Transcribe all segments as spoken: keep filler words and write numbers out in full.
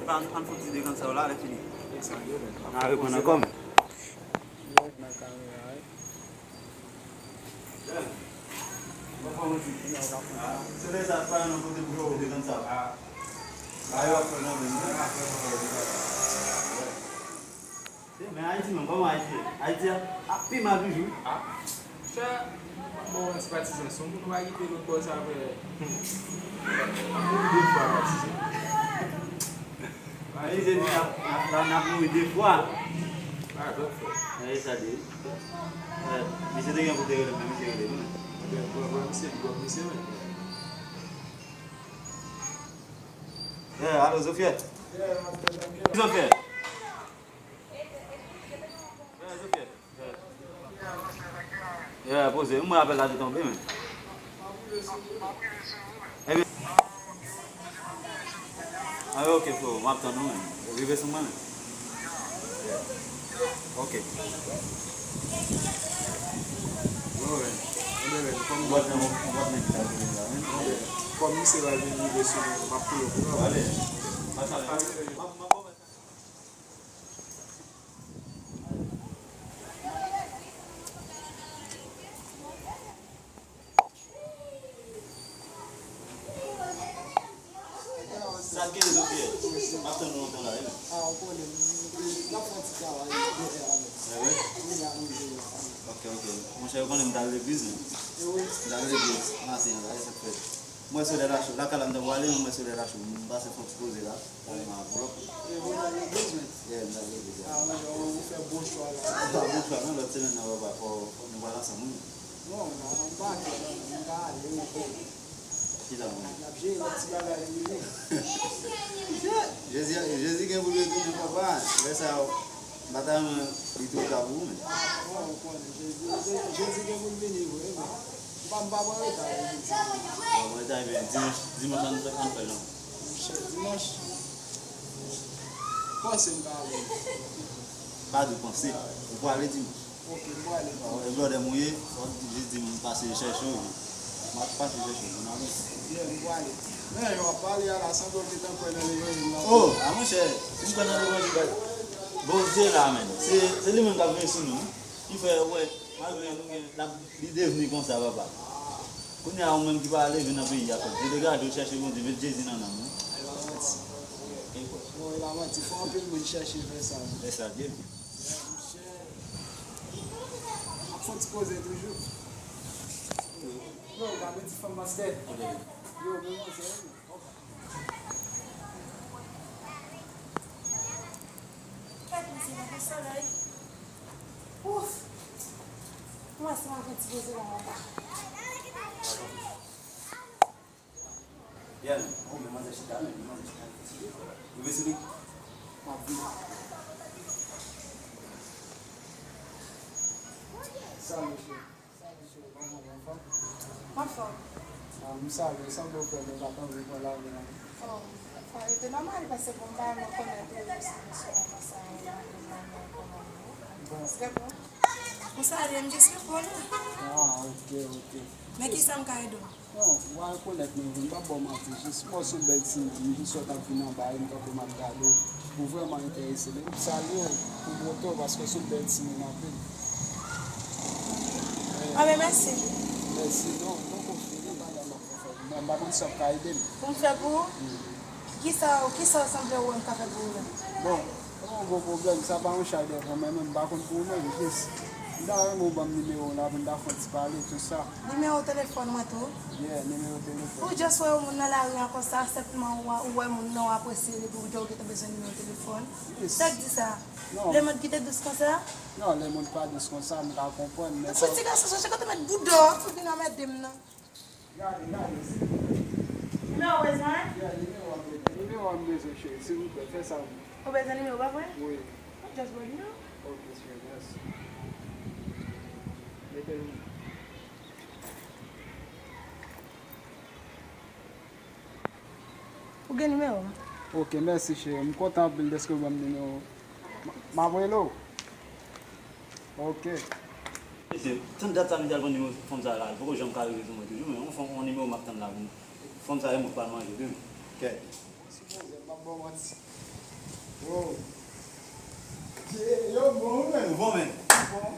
Ann, ann fè ti dekann sa yo la, lè fini. N a reprann ankò, men. Se lè sa pa nan kote pou fè dekann sa. Ba yo ap fè nan men. Se, men Ayiti menm, kòman Ayiti ye? Ayiti ap, ap pi mal toujou. Ah, chè, bon, ti patizan, se yon moun ou pa kite lòt bò sa vre. Ap mouri de fwa, patizan. Ayiti, n ap, n ap, n ap mouri de fwa. Ah, dòt fwa. E sa di. Eh, misye te gen pou te rele, men misye rele nou. Bèl, bèl, bèl, misye, bèl, misye, men. Eh, alo, Zofiè. Zofiè. Eh, Zofiè. Yeah, poze. Mwen apèl la te tonbe, men. Ebyen. Ah, ok, frè, m ap tann ou, men. Rive sou mwen, men. Yeah. Ok. Yo, men. Ebyen, men, kòm bòt nan, bòt nan ki ta vini la, men. Kòm misye va vin rive sou mwen, m ap peye pou yo. Ale. Pase, ale. M ap, m ap Sa k gen, Zofiè? M ap tann ou lontan la, wi. Ah, ou konnen, n ap fè yon ti travay dèyè a, men. Ah, wi? Wi, a rive la. Ok, ok. Monchè, ou konnen m t al legliz, men. E wi. M t al legliz maten an la, e sa k fè. M wè solèy la cho. Lakay la m t ap prale, men m wè solèy la cho. M pase fè yon ti poze la. Pale m avè w. E ou t al legliz, men? Yeah, m t al legliz, yeah. Ah, monchè, ou fè bon chwa la. M fè bon chwa, non, lòt semèn nan, papa, fò, fò nou pral ansanm, wi. Non, non, m pa kè, non, m ka ale, wi. Kisa, mwen? N ap jere lòt ti bagay, wi. Jezi, Jezi gen pou l retounen, papa. Lè sa yo, m pa ta renmen li twò ta pou ou, men. Ah, bon, ou konnen, Jezi, Jezi, Jezi gen pou l vini vre, men. M pa, m pa pran reta, wi, Jezi. M pa pran reta, men dimanch, dimanch, ann fè, ann fè l, non. Monchè, dimanch, panse m ka ale. Pa di panse, ou prale dimanch. Ok, m prale. E blòdè m ou ye, fò w jis di m pase chèche w, epi m ap pase chèche w, pou n ale. Yeah, m prale. Men, jan w ap pale a la, sanble w gentan kwè nan levanjil la. Oh, a monchè, si m kwè nan levanjil, Bondye la, men. Se, se li menm k ap veye sou nou, wi. Ki fè, wè, malgre nou gen, l ap, li devni konsa, papa. Kounye a, ou menm ki pa leve nan peyi a, frè, degaje w, chèche Bondye, met Jezi nan nanm ou. E pa manti. E pa manti, fò anpil moun chèche fè sa, wi. Fè sa, Dye. Monchè. Ap fè ti koze toujou. Yo, gade ti fanm mastè. Yo, men manzè, wi. Kèt, mesye, nan fè solèy. Ouf! Mwen, si mwen fè ti poze la, mwen pa. Yeah, men. Oh, men manzè chita, men manzè chita fatige, frè. Ou vle sou li? M ap vini. Salut, cheri. Salut, cheri. Kòman w ye, anfòm? M anfòm. Ah, m salye w, sanble w kwè m pa t anvi pran lavi an. Oh, fò rete nòmal, paske bon bagay mwen konnen tou, se sou yon konsa, yon bagay kòman w ye. Bon. Ou salye m, jis reponn ou. Ah, ok, ok. Men kisa m ka ede w? Non, w a rekonèt mwen vre, m p ap ba w manti, jis m wè w se yon bèl timoun, m jis wè w t ap vin anba e m kanpe m ap gade w, ou vrèman enterese, men m salye w pou moto w, paske w se yon bèl timoun anpil. Anben, mèsi. Mèsi, non, m poko fini, bagay m ap fè fè. Bon, m pa konn sa w ka ede m. Pou m fè pou ou? Wi. Kisa, kisa w sanble wè m ka fè pou ou menm? Bon, pa yon gwo pwoblèm, sa pa yon chay devan, men mwen m pa konn pou ou menm, jis m ta renmen w ban m nimewo w la pou n ta fè yon ti pale, tou sa. Nimewo telefòn mwen tou? Yeah, nimewo telefòn. Ou just wè yon moun nan lari an konsa, senpman ou, ou wè moun nan, ou apresye li, pou ou di w gentan bezwen nimewo telefòn? Yes. Sa k di sa? Non. Lemonn kite dous konsa? Non, lemonn pa dous konsa, m ka konprann, men... Fouti gason, chache kote w met bouda w, pou vin anmède m nan. Gade, gade, silvouplè. Nimewo w bezwen? Yeah, nimewo a m bezwen. Nimewo a m bezwen, cheri, silvouplè, fè sa pou mwen. Ou bezwen nimewo, pa vre? Wi. Ou just ba w nimewo. Ok, cheri, mèsi. Mete l. Ou gen nimewo m? Ok, mèsi, cheri. M kontan anpil dèske w ban m nimewo w. M, m ap rele w. Ok. Mesye, tann dat sa misye al pran nimewo fanm sa la, li poko janm ka rive sou mwen toujou, men yon fanm, yon nimewo m ap tann la pou m. Fanm sa e mwen k pral manje tou. Kèt. Sipoze, m p ap ba w manti. Oh. Yo bon, wi, men. Bon, men. Bon.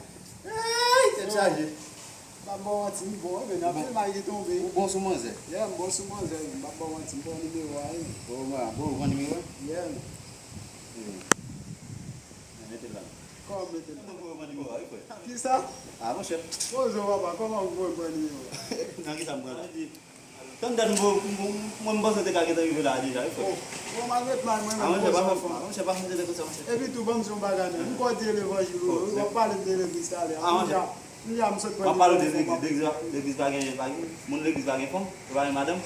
Ey, tèt chaje. M pa ba w manti, m bon, wi, men anpil may ki tonbe. Ou bon sou manzè? Yeah, m bon sou manzè, wi. M pa ba w manti, m pran nimewo a, wi. Oh, mwen, bon, ou pran nimewo a? Yeah. Hmm. Mete l la. Kòman mete l la? Mwen pran nimewo a, wi, frè. Kisa? Ah, monchè. Poze w, papa, kòman ou pran nimewo a? Nan kisa m pran la? Tann dat m, m, m, mwen, m panse w te ka gentan rive la a deja, wi, frè. Oh, bon, malgre mwen, mwen, ah, monchè, pa fè, monchè, pa fè m tande konsa, monchè. Epi tou, ban m di yon bagay, non. M kwè w di levanjil ou, w ap pale m de legliz talè a. Ah, monchè. Kounye a, m sot pran nimewo w. W ap pale de legliz, legliz, legliz pa gen, pa gen, moun legliz pa gen fanm, yo pa gen madanm.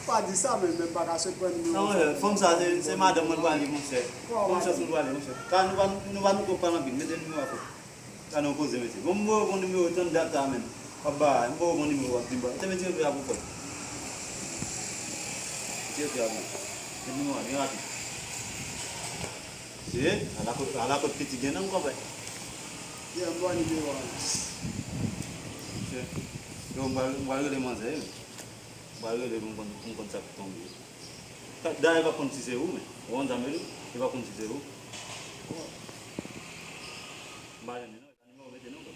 Pa di sa, men, men m pa ka sot pran nimewo w. Non, monchè, fanm sa, se, se madanm mwen pral li, monchè. Bon chans mwen pral li, monchè. Ka nou pa, nou pa, nou twò pale anpil, mete nimewo a, frè. Gade yon koze, mesye. Bon, m voye w bon nimewo, tann dat sa menm. W ap ba, m voye w bon nimewo, w ap di m ba. Te mete yo fè a pou fòt. Mete yo fè a pou. Mete nimewo a, byen rapid. Se, ala kot, ala kot piti gen nan, konpè. Yeah, m voye nimewo a. Mesye. Yo, m pral, m pral rele manzè, wi. M pral rele pou m konn, pou m konn sa k tonbe. Dayè, li p ap konn si se ou, men. Ou konn sa m vle di w? Li p ap konn si se ou. M pa renmen, non. Nimewo mete non, bro.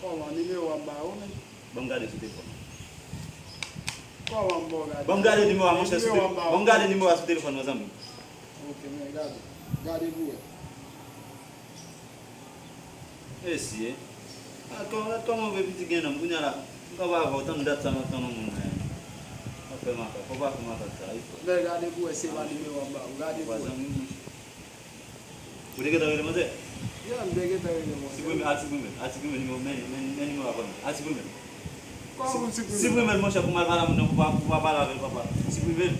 Kòman nimewo a m ba ou, men? Ban m gade sou telefòn. Kòman m ba w gade? Ban m gade nimewo a, monchè, sou telefòn. Ban m gade nimewo a sou telefòn, mezanmi. Ok, men gade. Gade pou wè. Mesye. Gad kòman, gad kòman vre pitit gen nanm. Kounye a la, m kanpe avè w, tann dat sa m ap tann yon moun, men. Pa fè makak, fò pa fè makak sa, wi, frè. Men gade pou wè si se pa nimewo a m ba ou. Gade pou wè. Ou te gentan rele manzè? Yeah, m te gentan rele manzè. Siprime, al siprime, al siprime nimewo, men, men, men nimewo a ban m. Al siprime. Kòman pou m siprime? Siprime l, monchè, pou m al pale a moun nan, pou m pa, pou m pa pale avè l, papa. Siprime l.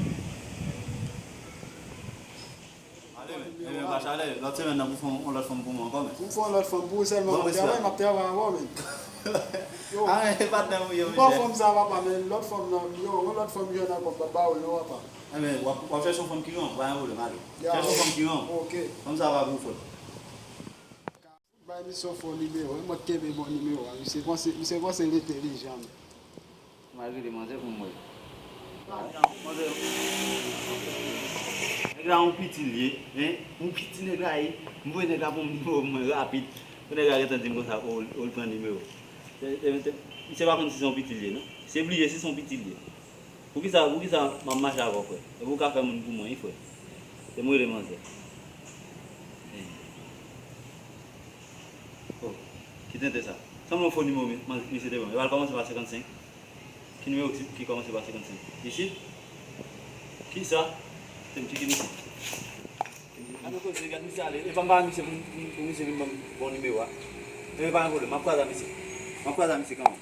Ale, men, men, men, pa chalè, lòt semèn nan pou fè yon lòt fanm pou mwen ankò, men. Pou m fè yon lòt fanm pou ou sèlman, m ap travay, m ap travay avè w, men. Yo. Ah, men, patnè m ou ye, monchè. M pran fanm sa, papa, men lòt fanm nan, yo, yon lòt fanm jwenn ankò, m p ap ba ou l non, papa. Enben, w ap, w ap chèche yon fanm ki gran, pa gen pwoblèm, ale. Chèche yon fanm ki gran. Ok. Fanm sa va pou ou, frè. Bay misye yon fo nimewo, wi, mwen t kenbe bon nimewo a. Misye panse, misye panse l entelijan, men. M al rele manzè pou m wè. Manzè, nèg la yon piti l ye, en? Yon piti nèg la ye. M voye nèg la pou m nimewo pou mwen rapid. Pou nèg la gentan di m konsa, o, o, l pran nimewo. Se, se, se, misye pa konn si se yon piti l ye, non. Se bliye si se yon piti l ye. Poukisa, poukisa m ap mache avè w, frè? Epi w ka fè moun pou mwen, wi, frè. Se mwen rele manzè. Oh, ki tenten sa. Sanble yon fo nimewo mi-, man-, misye te ban m. Epi l kòmanse pa senkannsenk. Ki nimewo ki, ki kòmanse pa senkannsenk? Isit? Kisa? Tenten, ki nimewo? Gade koze, gade misye ale. Epa m pa misye pou, pou, pou misye vin ban m bon nimewo a. Epi pa gen pwoblèm, m ap kwaze a misye. M ap kwaze a misye kanmenm.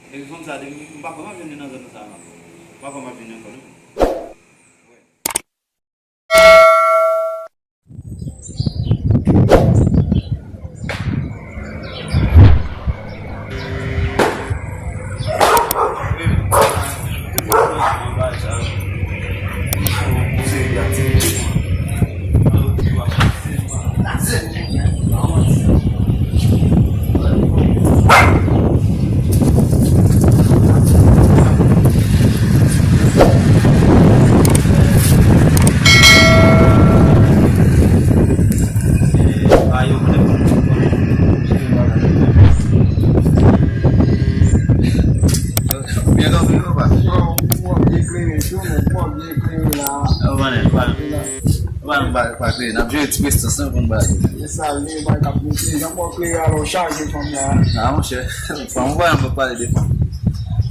Epi fanm sa, depi m pa kwè m ap jwenn li nan zòn sa a. M pa kwè m ap jwenn li ankò, non. Byen dòmi, papa. Ou wè, byen klere tou, men ou wè, byen klere la. Ou konnen, pa, pa, pa klere. N ap jere ti prestans lan pou n bay. Se sa l ye, bay k ap monte. Jan w wè klere a la, w chaje fanm la. Non, monchè. Fanm, ou pa janm pale de fanm.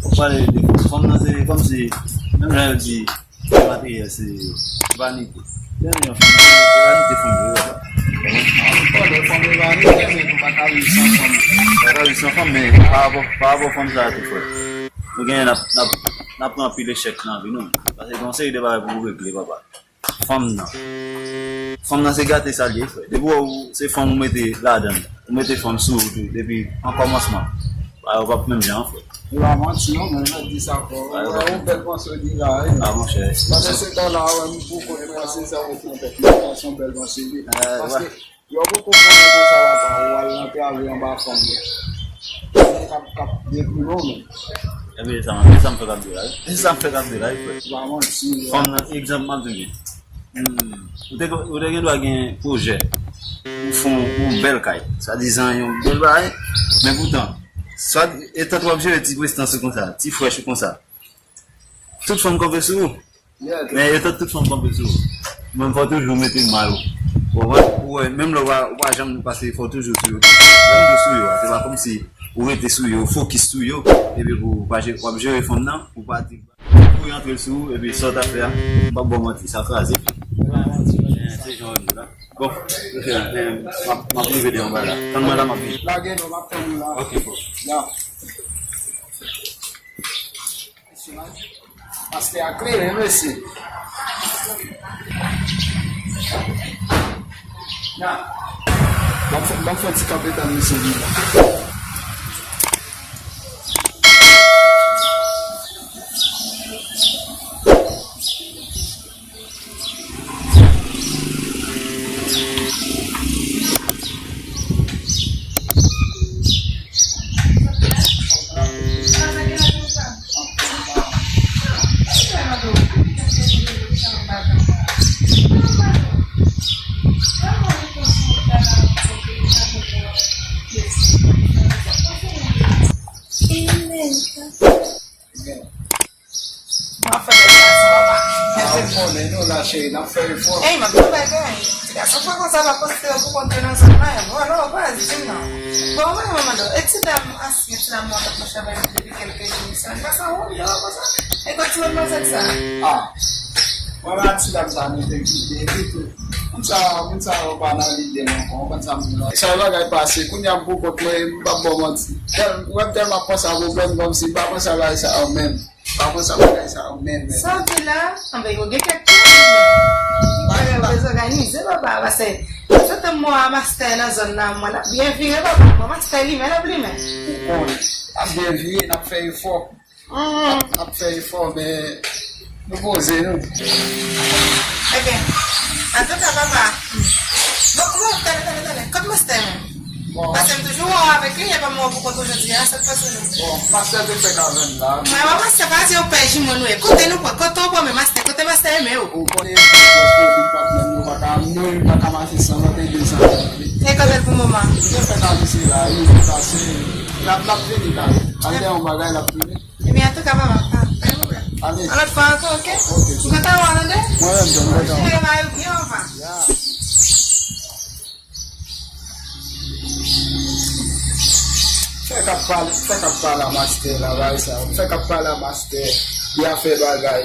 Ou pale de fanm. Fanm nan, se kòmsi, menm jan yo di, se materyèl, se vanite. Gen yon fanm, se vanite fanm yo, papa. Ou konnen fanm e vanite, men nou pa ka viv san fanm. Pa ka viv san fanm, men pa rapò, pa rapò fanm sa a tou, frè. Nou genyen, n ap, n ap, n ap pran anpil echèk nan vi nou. Paske gen yon seri de bagay pou nou regle, papa. Fanm nan. Fanm nan se gate sa l ye, frè. Depi w wè ou, se fanm ou mete ladan l, ou mete fanm sou ou tou, depi an kòmansman, bagay yo p ap menm jan, frè. Ou pa manti non, men mwen di sa fò. Ou wè, yon bèl panse w di la, wi. Ah, monchè. Pandan se tan la, wè, m pou kont mwen, se sa ou fè yon bèl, se yon bèl panse, wi. Paske yo poko konnen konsa, papa, ou al antrave anba fanm yo. Fanm k ap, k ap deprime w menm. Ebyen, sa, men sa m fè k ap di la wi. E sa m fè k ap di la wi, frè. Ou pa manti, wi. Fanm nan, egzanp m ap di w. Hmm. Ou te, ou te gen dwa gen pwojè. Ou fè yon, yon bèl kay. Swadizan yon bèl bagay. Men poutan, swa, e tank w ap jere ti prestans ou konsa, ti frèch ou konsa. Tout fanm kanpe sou ou. Men yo tout, tout fanm kanpe sou ou. Men fò toujou mete mal ou. Ou konprann? Ou wè, menm lè ou pa, ou pa janm pase, fò toujou sou yo. Lè m di sou yo a, se pa kòmsi ou rete sou yo, fokis sou yo, epi pou w pa je-, w ap jere fanm nan, pou w pa di, pou yo antre sou ou, epi sa w t ap fè a, m p ap ba w manti, sa kraze fi. Se jan w di la. Bon, ok, eh, m ap, m ap rive deyò bagay la. Tann mwen la, m ap vini. Lage non, m ap tann ou la. Ok, bon. Ya. Pastè a klere, mesye. Ya. Ban m fè, ban m fè yon ti kanpe tann misye vini la. Mwen ap fè bèl gason, papa. Ah, ou konnen nou la, cheri, n ap fè efò. Ey, m ap di w bagay. Ti gason fè konsa, pa konsidere w pou kont ou nan zòn nan, e vòlò, ou pa di m non. Bon, mwen, mwen mande w, e ti dam ansyen, ti dam mwen t ap mache avè l depi kèlke jou, sa, li pa sa wont deyò konsa? E kot ti madmwazèl sa? Ah. Mwen, mwen ak ti dam sa, nou te kite, epi tou. Moun sa, moun sa yo pa nan lide m ankò, ou konprann sa m di la. Sa bagay pase, kounye a m pou kont mwen, m p ap ba w manti. Tèl-, mwen tèlman panse a pwoblèm, kòmsi m pa panse a bagay sa yo menm. Pa konsa bagay sa yo menm, menm. Sa w di la, anben, yo gen kèk pwoblèm. Bagay yo dezòganize, papa, paske se tanm mwen a mastè nan zòn nan, mwen ap byen vire, papa, mwen mastè limen, l ap limen. Ou konnen, ap byen vire, n ap fè efò. N ap, n ap fè efò, men nou poze nou. Ebyen, antouka, papa, bon, bon, tande, tande, tande, kot mastè menm? Bon. Paske m toujou wè w avèk li, epa m wè w pou kont ou jodi a, sa k pase menm? Bon, pastè te fèk avè m la. Mwen, mwen, pastè, pa di yo pè jimo nou ye. Kote nou pran, kote w pran men mastè, kote mastè ye men w? Ou konnen, pastè, li pa t menm, nou pa ka, nou menm pa ka mache san lòt egliz ansanm. E kote l pou moman? Li te fèk avè m la, li pase, l ap, l ap vini la. Al gen yon bagay, l ap vini. Ebyen, antouka, papa, pa, pa gen pwoblèm. Ale. Yon lòt fwa ankò, oke? Oke. M kontan wè w, tande? Mwen menm tou, m kontan wè w. Jere bagay yo byen, papa. Ya. Fè k ap pale, fè k ap pale a mastè la, bagay sa yo. Fè k ap pale a mastè. Li a fè bagay.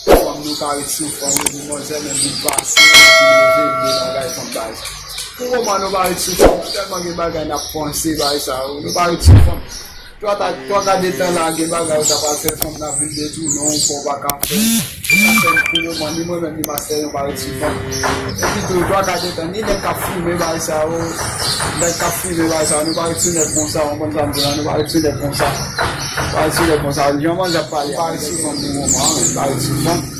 Fanm nou pa ret sou fanm, epi manzè menm li pase, li leve, li de bagay fanm bagay. Pou moman nou pa ret sou fanm, nou tèlman gen bagay n ap panse, bagay sa yo. Nou pa ret sou fanm. Twa ta, twa ka de tan la, gen bagay ou ta pral fè fanm nan vin detounen w, fè w pa ka fè. E sa fè pou moman, ni mwen menm, ni mastè, nou pa ret sou fanm. Epi tou, twa ka de tan, ni nèg k ap filme bagay sa yo, nèg k ap filme bagay sa yo, nou pa ret sou nèg konsa, w konprann sa m di la, nou pa ret sou nèg konsa. Nou pa ret sou nèg konsa. Jan manzè ap pale, nou pa ret sou fanm pou moman, nou pa ret sou fanm.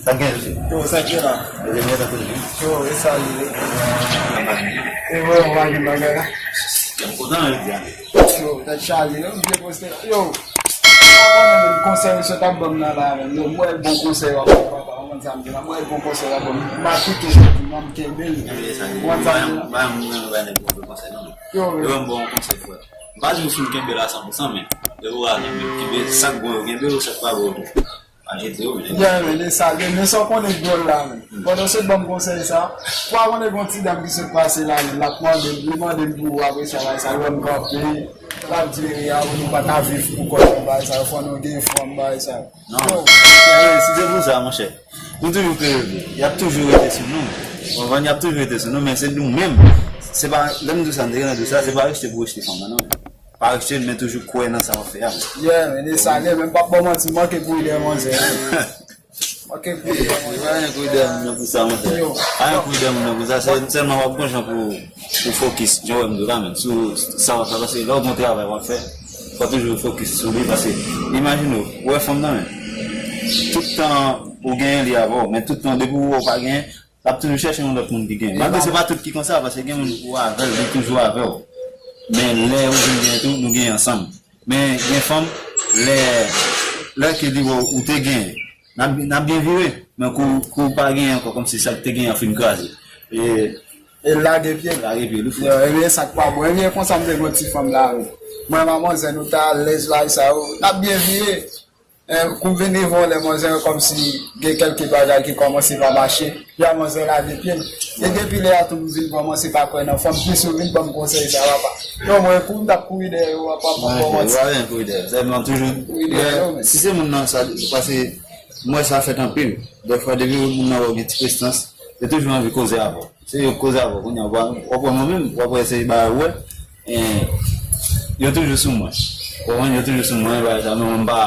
Sa gen, Jose? Yo, sa k ye la? Yo, gen mèt antre, wi. Yo, e sa li ye. E wè, w pa gen bagay la. M kontan, wi, byen. Yo, tèt chaje, yo, m byen poste. Yo, pa konnen menm konsèy misye t ap ban m nan la, menm. Yo, m wè l bon konsèy w ap ban m, papa, w konn sa m di la, m wè l bon konsèy w ap ban m. M pa kite jodi, non, m kenbe l. Ou konn sa m di la. Ba yon, ba yon moun, ba nèg bon konsèy, non. Yo, yo. Yo, m ba yon konsèy, frè. M pa di w fin kenbe la san pou san, men depi w al kenbe, kenbe sa k bon yo kenbe yo, sa k pa bon yo tou. Pa jete yo, men. Yeah, men, e sa, men, men sa w konnen dwòl la, men. Pandan w sot ban m konsèy sa, fwa konnen gon ti dam ki sot pase la, men, l ap mande m, li mande m pou ou, apre sa, bagay sa, lè m kanpe, l ap di, "Ey, a, nou pa ka viv pou kò nou, bagay sa, fò nou gen fanm, bagay sa." Non, si se pou sa, monchè, nou toujou kreye, y ap toujou rete sou nou. Ou konprann? Y ap toujou rete sou nou, men se nou menm. Se pa, lè m di w sa, m te gentan di w sa, se pa rejte pou rejte fanm nan, non. Pa rejte l, men toujou kwè nan sa w ap fè a. Yeah, men e sa, men m p ap ba w manti, m manke pou ide manzè. Ok, koudè. Pa gen koudè moun nan pou sa, monchè. Pa gen koudè moun nan pou sa, se sèlman w ap gon jan pou, pou fokis, jan w wè m di w la, menm, sou sa w ap fè, paske lè w gon travay w ap fè, fò toujou fokis sou li, paske imajine w, ou wè fanm nan, men, tout tan ou genyen li avè w, men tout tan depi w wè w pa genyen, l ap toujou chèche yon lòt moun ki genyen. Malgre se pa tout ki konsa, paske gen moun ou avè l, li toujou avè w. Men lè ou vin genyen tou, nou genyen ansanm. Men gen fanm, lè, lè ke li wè w, ou te genyen, n ap, n ap byen vire. Men kou, kou w pa genyen ankò, kòmsi sa k te genyen an fin kraze. E, e lage pye l. Lage pye l, wi, frè. Yo, ebyen, sa k pa bon. Ebyen, konsa m te gen yon ti fanm la, wi. Mwen, manzè, nou ta alèz la, sa yo. N ap byen vire. Eh, kou m vin rive yon lè, manzè, kòmsi gen kèlke bagay ki kòmanse pa mache. Epi a manzè lage pye l. E depi lè a tou m vin kòmanse pa kwè nan fanm, plis yo vin ban m konsèy sa, papa. Non, mwen, kou m t ap kouri dèyè yo, papa, m ap kòmanse. Ou pa byen kouri dèyè yo. Sèlman toujou. Kouri dèyè yo, men si se moun nan, sa, paske m wè sa fèt anpil. Dèfwa, depi moun nan wè w gen ti prestans, yo toujou anvi koze avè w. Se yo k koze avè w. Kounye a, w ap wè mwen menm, w ap wè se bagay ou wè. Eh, yo toujou sou mwen. Ou konprann? Yo toujou sou mwen, bagay sa, men mwen m pa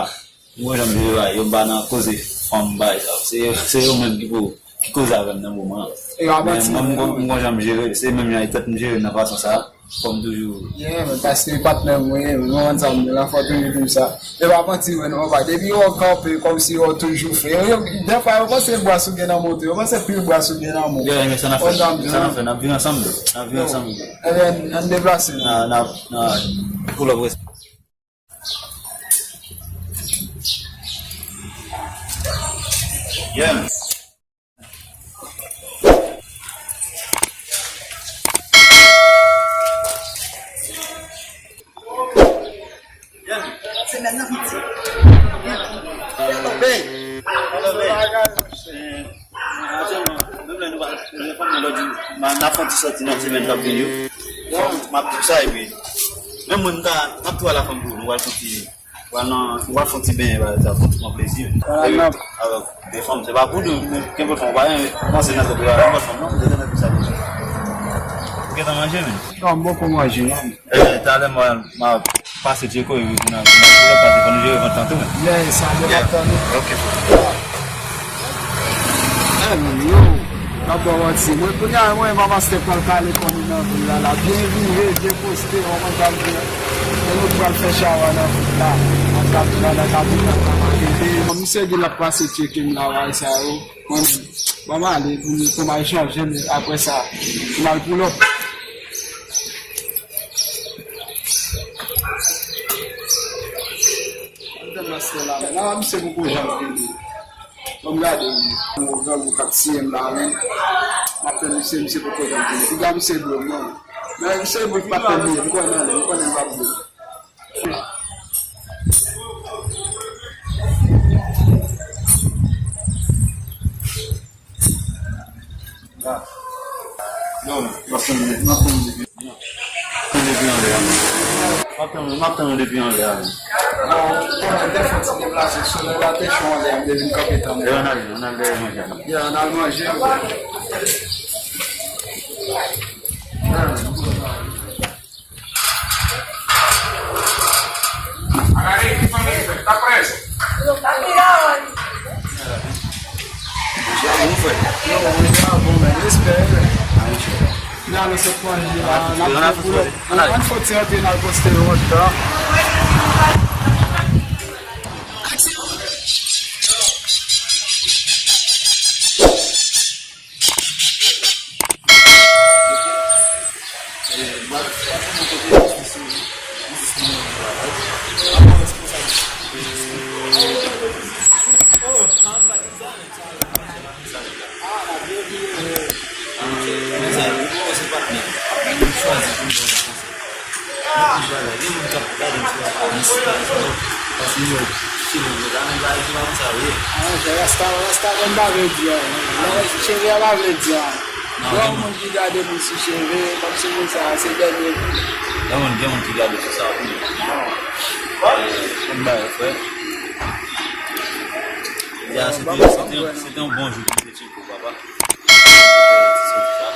M gon jan m jere bagay yo, m pa nan koze fanm bagay sa yo. Se, se yo menm ki pou, ki koze avè m nan moman an. E yo ap Men manti, mwen, m gon, m gon jan m jere, se menm jan e tèt m jere nan fason sa a. Fò m toujou Yeah, men paske patnè m, wi, mwen konn sa m di la, fò toujou di m sa. E pa manti, wi, non, pa. Depi yo kanpe, kòmsi yo toujou fè. Yo, yo, dèfwa, yo panse bwa sou gen nan moto, yo panse pil bwa sou gen nan moto. Yeah, men sa n ap fè, sa n ap fè, n ap viv ansanm, n ap viv ansanm. Ebyen, ann deplase, non? N a, n a, n a, pou lòt respè. Yeah. Yeah. Semèn nan piti. Yeah. Hello, babe. Hello, babe. Aktyèlman, menm lè nou pa, lè fanm nan lòt jou, m a, n ap fè yon ti sòti nan semèn k ap vini yo. Bon, m ap di w sa, epi menm mwen, m ta, m ap tou al ak fanm tou, nou al fè yon ti, nou al nan, nou al fè yon ti benyen, pa egzanp, nou pran plezi. Epi, avèk de fanm, se pa pou nou, nou, kenpòt fanm, ou pa renmen panse nan tèt ou, avèk nenpòt fanm, non, m te tande sa deja. Ou gentan manje, menm? Non, m poko manje, non. Eh, talè m a, m a pase tcheke w epi pou n al, pou n al pase pou nou jere vant lan tou, men. Yeah, sa bon, m ap tann ou. Ok, frè. Eh, men, yo, m ap ba w manti. Mwen, kounye a, mwen, m a pastè pral kale kò nou nan vil la, la. Byen vire, byen poste, w konprann sa m di a. E nou pral fè chawa nan vil la. Nan kapital, nan kapital, nan Matete. Bon, misye di l ap pase tcheke m la, bagay sa yo. Mwen, bon, m ale pou, pou m al chanje, men apre sa, pou m al pull up. Mwen, misye poko janm vini. Bon, m gade, wi. Yon grangou k ap siye m la, men. M ap tann misye, misye poko janm vini. Piga misye dlo m, non. Men misye dlo m pa tann li, m konnen, m konnen l p ap dlo m. M ap tann ou depi anlè a, men. M ap tann ou depi anlè a, men. Bon, konnen te fè ti deplase, solèy la te cho anlè a, m te vin kanpe tann ou. E ann ale, ann al dèyè manje a, men. Ya, ann al manje. N ale sot manje la, n ap fè pou lòt. Ann fè ti antre, n al poste yo andedan. Mwen toujou alèz. Gen moun k ap gade m sou aparans, bagay sa yo. Paske yo file m, yo ta menm pa, yo pa konn sa yo ye. Ah, se rasta, rasta konn pa vle di a. Lè cheve a pa vle di a. Non, gen moun ki gade moun sou cheve, kòmsi moun sa a se dènye kou. Gen moun, gen moun ki gade sou sa, wi. Bon bagay, frè. Ya, se te, se te, se te yon bon jou pou m te tcheke w, papa. Ti sòti sa.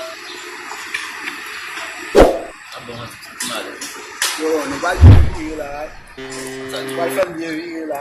Ap bon, Yo, nou pral byen vire la. Nou pral fè l byen vire la.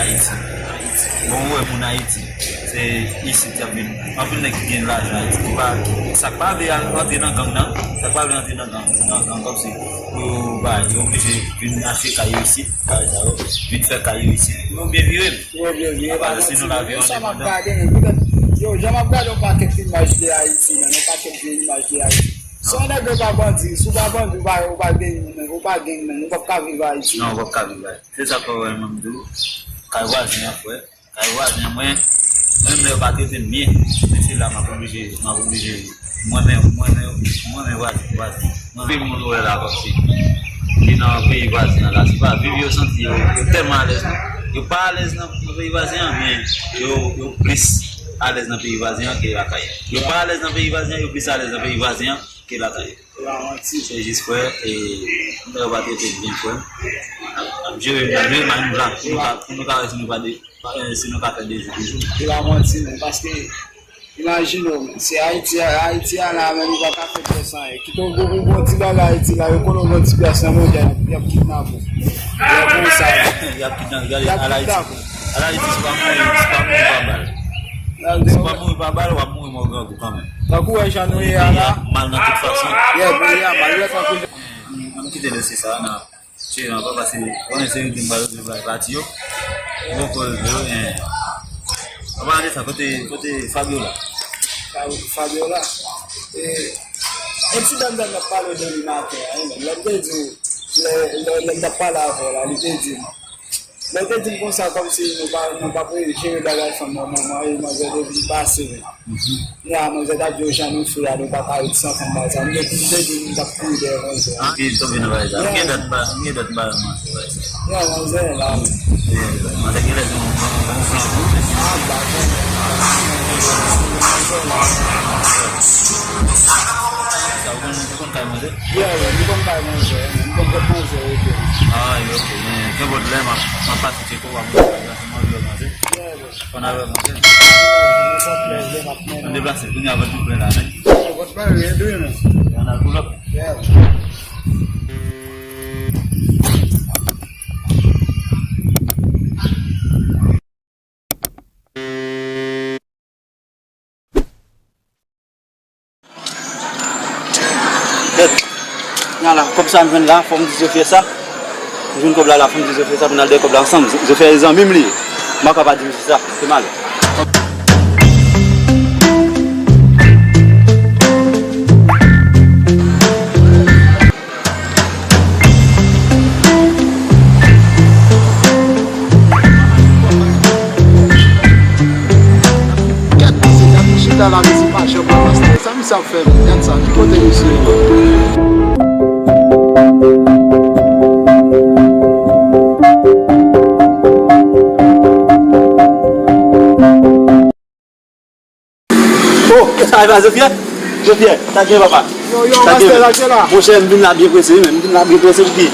Ayiti. Bon, ou wè moun Ayiti. Se isit y ap vin. Anpil nèg ki gen lajan Ayiti ki pa, sa k pa vle al antre nan gang nan, sa k pa vle antre nan gang, nan gang kòmsi pou yo bay, yo oblije vin achte kay yo isit, bagay sa yo, vin fè kay yo isit. Pou yo byen viv. Yo byen viv. Apa, sinon lavi an depandan. Yo, jan m ap gade yon pakèt imaj de Ayiti, men yon pakèt vye imaj de Ayiti. Si yon nèg yo pa bandi, si w pa bandi, ou pa, ou pa gang, ou pa gang, ou p ap ka viv Ayiti. Non, ou p ap ka viv Ayiti. Se sa k fè w wè m di w, kay vwazen an, frè. Kay vwazen an, mwen, menm lè yo pa trete m byen, men se la m ap oblije, m ap oblije, mwen menm, mwen menm, mwen menm vwazen, vwazen. Mwen menm moun ou wè la kòmsi, ki nan peyi vwazen an la, se pa viv yo santi yo, yo tèlman alèz non. Yo pa alèz nan, nan peyi vwazen an, men yo, yo plis alèz nan peyi vwazen an ke lakay yo. Yo pa alèz nan peyi vwazen an, yo plis alèz nan peyi vwazen an ke lakay yo. Se jis, frè, e, m ta yo pa trete m byen, frè. N ap, n ap jere, n ap jere mal nou la, pou nou ka, pou nou ka wè si nou pa de, pa, e, si nou ka fè de jou, de jou. Se pa manti, men, paske, imajine w, men, se Ayiti, Ayiti a la, men, nou pa ka fè pyès anyen. Kite w gwo pou bon ti bagay Ayiti la, yo konnen w bon ti pyès nan mondyal, y ap, y ap kidnape w. Y ap konsa. Y ap kidnape, gade, al Ayiti. Al Ayiti, se pa mouri, se pa mouri pa bal. Se pa mouri pa bal, w ap mouri mò grangou kanmenm. Tankou wè jan nou ye a la. Mal nan tout fason. Yeah, peyi a mal, wè tankou jan. Ann kite dosye sa a nan tire anba, paske konnen se yon ki m pral regle bay pati yo. Bon, koze yo, en. Ann pale de sa, kote, kote Fabiola? Fa-, Fabiola? E, yon ti dam dam n ap pale de li maten an, wi, men lè m te di w, lè, lè, lè m t ap pale avè w la, li te di m, Lè yo te di m konsa, kòmsi nou pa, nou pa pou jere bagay fanm nan, manman e manzè te vin pase, men. Kounye a, manzè t ap di yo jan nou fè a, nou pa ka ret san fanm bagay sa. M te, m te di m t ap kouri dèyè manzè a. Ah, ki tonbe nan bagay sa. M gen dat m pa, m gen dat m pa manzè bagay sa. Yeah, manzè la. Yeah, manzè gen lè se yon, yon, yon gran kou. Ah, m pa konnen. Sa, ou konn, ou konn kay manzè? Yeah, yeah, m konn kay manzè, m konn kot manzè rete. Ah, ok, men, kenpòt lè, m ap, m ap pase tcheke w, w ap manje, w ap manje, w ap manje. Yeah, bro. Fò n al wè manzè. Nenpòt lè, lè m ap mennen. Ann deplase, kounye a, vant nou plen la, men. Yeah, vant mwen, wi, wi, men. Ann al pull up. Yeah. Gèt. Nya la, kòb sa m jwenn la, fò m di Zofyè sa. M jwenn kòb la la, fò m di Zofyè sa, pou n al dèyè kòb la ansanm. Zofyè e zanmi m li ye. M pa ka pa di misye sa, se mal. Gad misye, gad misye chita la, misye pa janm avanse. Sa misye ap fè menm? Gad sa, ki kote misye ye? Oh, sa e pa Zofyè? Zofyè, sa k gen papa? Yo, yo, sa k gen, mastè, sa k gen la? Monchè, m vin la byen prese, wi, men m vin la byen prese, epi,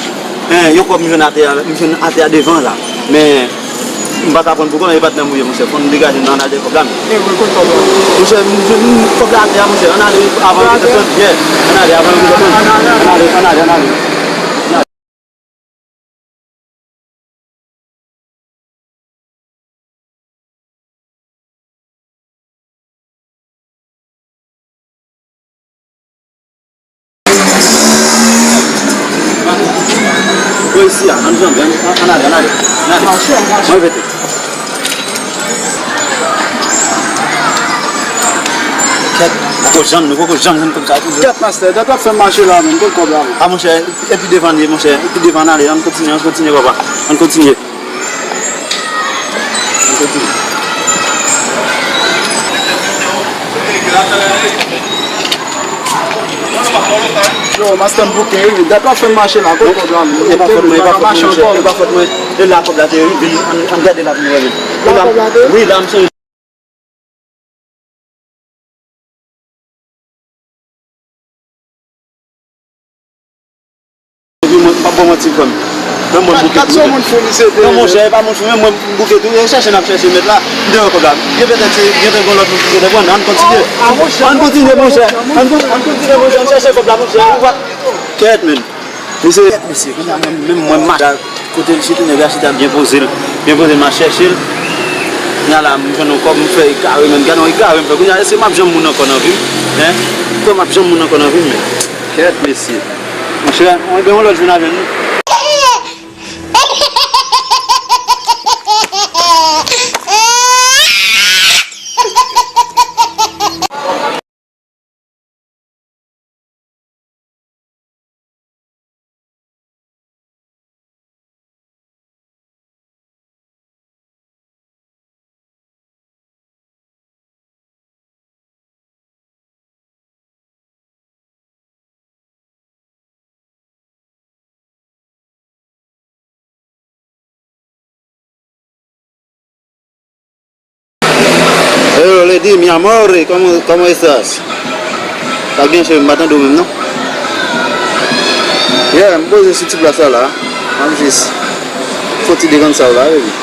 en, yon kòb m jwenn atè a, m jwenn atè a devan la. Men, m pa ka pran pou kòman e patnè m ou ye, monchè. Fò n degaje n nan al dèyè kòb la, men. E, mwen konn kòb la. Monchè, m jwenn kòb la atè a, monchè. Ann ale avan yo vin tann. Yeah, ann ale avan yo vin tann. Ann ale, ann ale, ann ale. Bò isi a, ann janbe, ann, ann ale, ann ale, ann ale. Mwen vete. Kèt, poko janm, nou poko janm jwenn kòb sa toujou. Kèt, mastè, dat w ap fè m mache la menm, kot kòb la menm? A, monchè, epi devan li ye, monchè, epi devan n ale, ann kontinye, ann kontinye, papa, ann kontinye. Ann kontinye. Yo, mastè m bouke, wi, dat w ap fè m mache la, kot kòb la menm? E pa fòt mwen, e pa fòt mwen, monchè, e pa fòt mwen. E la kòb la te ye, wi, vin, ann, ann gade la pou nou wè, vin. La kòb la te ye? Wi, la, m sonje. Epi mwen, m p ap ba w manti, frè m. Frè m, mwen bouke tou. Frè m, monchè, e pa moun fou, men mwen m bouke tou. E chèche n ap chèche mèt la. M te wè kòb la. Gen petèt se, gen te gen lòt moun ki te pran. Ann kontinye. Ann kontinye, monchè. Ann kon-, ann kontinye, monchè. Ann chèche kòb la, monchè. Ou pa, kèt, men. Mesye, mesye, kounye a mwen menm, mwen m mache la, kote l chita, nèg la chita byen poze l, byen poze l, m a chèche l. Kounya la, m jwenn yon kòb, m fè egare, menm gade yon egare m fè. Kounya, èske m ap janm moun ankò nan vi m? Hein? Kwè m ap janm moun ankò nan vi m, men. Kèt, mesye. Monchè, mwen gen yon lòt jou n a jwenn nou. Hello, lady, mi amor, ¿cómo, cómo estás? Sa byen, cheri, m pa tande w menm, non. Yeah, m poze sou ti plas la, la. M ap jis fè yon ti dekonn sa w la, baby.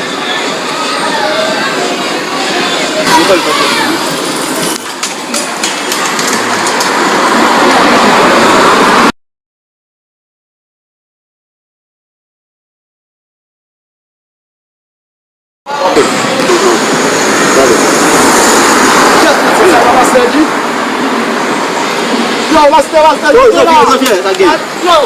Yo, master, master, yo, Jean-Pierre, Jean-Pierre, sa gen? Yo,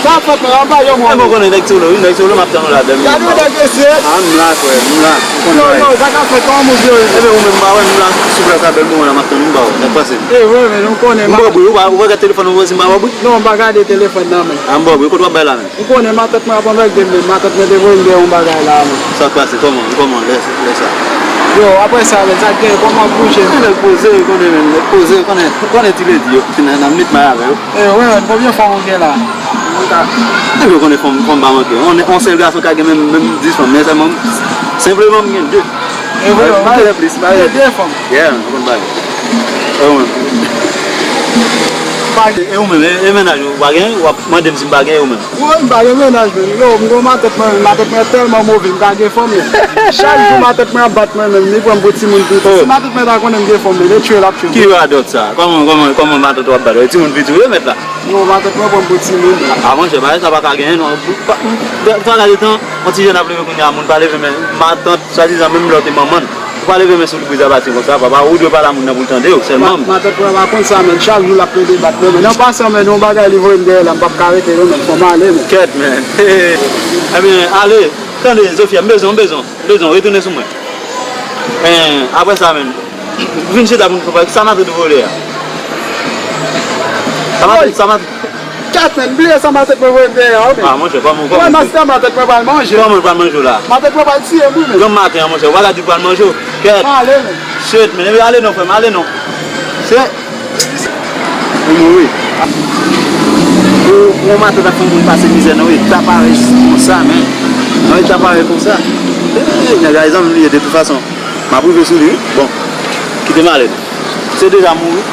sa fèt, non, anba yo, mwen. Mwen konnen nèg solo, wi, nèg solo, m ap tann ou ladan. Gade yon nèg mesye. Ah, m la, frè, m la. Ou konn bagay. Yo, yo, sa ka fèt, kòman moun yo ye? Ebyen, ou menm, m pa wè, m la, sou plas la, bèl moman la, m ap tann ou, m ba w, sa k pase? E, wi, men nou konnen. M ba w bri, ou pa, ou pa gade telefòn ou, ou pa bri? Non, m pa gade telefòn nan, men. Ah, m ba w bri, kote w ap bay la, men? Ou konnen matant mwen ap anmède m, men matant mwen te voye m dèyè yon bagay la, men. Sa k pase? Kòman? Kòman lè, lè sa? Yo, apre sa, men, sa k gen? Kòman w ap bouje? Nèg poze, ou konnen, men, nèg poze, ou konnen, ou konnen ti ledi yo, nan, nan met may avè yo. E, wi, men, konbyen fanm ou gen la? Mwen ka, nèg yo konnen fanm, fanm pa manke. On, on sèl gason ka gen menm, menm dis fanm, men sèlman, senpleman, m gen de. E, wi, men, m pa gen plis, m pa gen de fanm. Yeah, ou konn bagay. E, ou menm? Pa gen. E, ou menm, e, e mennaj ou, ou pa gen, w ap mande m si m pa gen, e ou menm? Wi, m pa gen mennaj, men. Yo, m gon matant mwen, matant mwen tèlman move, m ka gen fanm, men. Chak jou matant mwen ap bat mwen, men, li pran m pou timoun piti. Si matant mwen ta konnen m gen fanm, men, li tchwe l ap tchwe m. Ki radòt sa? Kòman, kòman, kòman matant ou ap bat ou? E timoun piti ou ye mèt la? Non, matant mwen pran m pou timoun. A, monchè, bagay sa pa ka genyen, non. Pa, m, m, m, m, yon ti jèn ap leve kounye a, moun pa leve, men matant, swadizan, menm lè w te manman l. Ou pa leve men sou li pou zabati konsa, papa. Ou dwe pale a moun nan pou l tande w, sèlman. Ma-, matant mwen pa konn sa, men. Chak jou l ap plede bat mwen, men. An pasan, men, yon bagay li voye m dèyè la, m p ap ka rete, non, men. Fò m ale, men. Kèt, men. Ebyen, ale. Tande, Zofia, m bezwen w, m bezwen w. M bezwen w. Retounen sou mwen. Ebyen, apre sa, men. Vin chita pou n konprann. Sa matant ou voye a? Sa matant, sa matant. Kèt, men, bliye sa matant mwen voye m dèyè a, wi, men. Ah, monchè, kòman, kòman? Wè, master, matant mwen pral manje. Kòman l pral manje w la? Matant mwen pral tiye m, wi, men. Granm maten an, monchè, ou pa ka di l pral manje w. Kèt. Ale, men. Shit, men. Ebyen, ale non, frè m, ale non. Se. Ou mouri. Ou, ou matant ap fè moun pase mizè, non, wi. Ta parèy konsa, men. Non, wi, ta parèy konsa. Eh, nèg la, zanmi m li ye, de tout fason. M ap rive sou li, wi. Bon. Kite m ale. Se deja mouri.